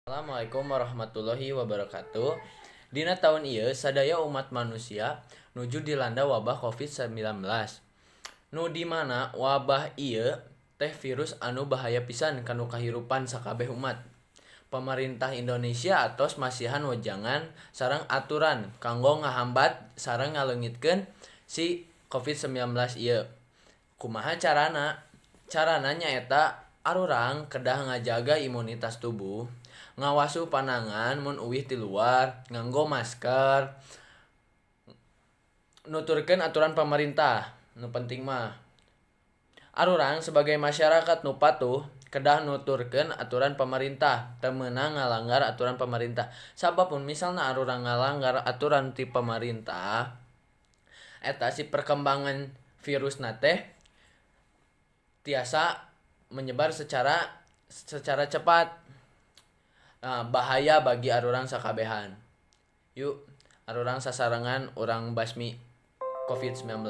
Assalamualaikum warahmatullahi wabarakatuh. Dina taun ieu sadaya umat manusia nuju dilanda wabah Covid-19. Nu di mana wabah ieu teh virus anu bahaya pisan kanu kahirupan sakabeh umat. Pamarentah Indonesia atos masihan wejangan sareng aturan kanggo ngahambat sareng ngaleungitkeun si Covid-19 ieu. Kumaha carana? Carana nyaeta arurang kedah ngajaga imunitas tubuh, ngawasuh panangan mun uwih ti luar, nganggo masker, nuturkeun aturan pamarentah nu penting mah. Arurang sebagai masyarakat nu patuh kedah nuturkeun aturan pamarentah, teu meunang ngalanggar aturan pamarentah. Sabab mun misalna arurang ngalanggar aturan ti pamarentah, eta si perkembangan virusna teh tiasa menyebar secara secara cepat. Nah, bahaya bagi arurang sakabehan. Yuk, arurang sasarengan urang basmi Covid-19.